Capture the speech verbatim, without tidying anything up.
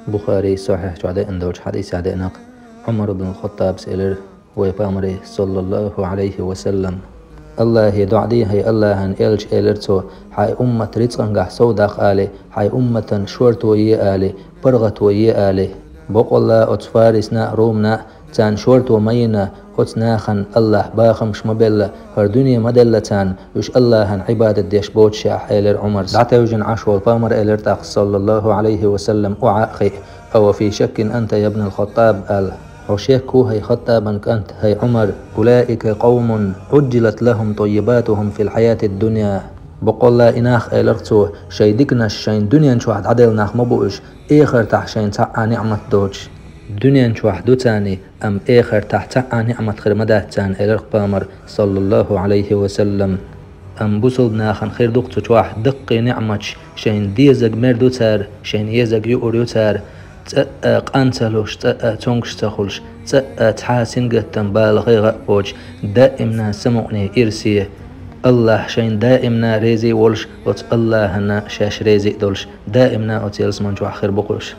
Бухарий Сахьихь чохь деана долчу хьадисехь деана, Ӏумар ибн Хаттабс элира вай Пайхамаре, саллаллаху Ӏалайхи ва саллам: «Аллахе доӀа де, хӀай Аллахьан элча, — элира цо, — хьайн уммат рицкъангахь совдаккха али, хьайн умматан шорто е али, паргӀато е али. Баккъалла оцу Фарисна а, Румна а царна шорто ма йина, оцу нахана Аллахь бахамаш ма белла, хӀара дуьне ма делла царна, уьш Аллахьан Ӏибадат деш боцушехь», — элира Ӏумарс. ДӀатевжина Ӏаш волу Пайхамар элира тӀаккха, саллаллаху Ӏалайхи ва саллам: «Охьа а хиъ, ава фи шаккин анта, я бнал Хаттаб», — аьлла. «Хьо шек ву, хӀай Хаттабан кӀант, хӀай Ӏумар? Улаика къавмун Ӏуджилат лахум тӀаййибатухум фил хьаятид дунья». Баккъалла и нах, элира цо, шайн диканаш шайн дуьнен чохь дӀаделла нах ма бу уьш, эхартахь шайна цхьа а ниӀмат доцуш. Дуьнен чохь ду царний, амма эхартахь цхьа а ниӀмат хир ма дац царна, элира Пайхамар, саллаллаху Ӏалайхи ва саллам. Амма бусалба нахана хир ду-кх цу чохь даккхий ниӀматаш: шайна дезарг мер ду цара, шайна езарг юур ю цара, цкъа а къан ца луш, цкъа а цомгуш ца хуьлуш, цкъа а цхьа а сингаттам, бала, гӀайгӀа а боцуш, даимна самукъане, ирсе. Аллахь шайна даимна реза а волуш, оцу Аллахьана шаьш реза а долуш, даимна оцу ялсаман чохь хир бу-кх уьш.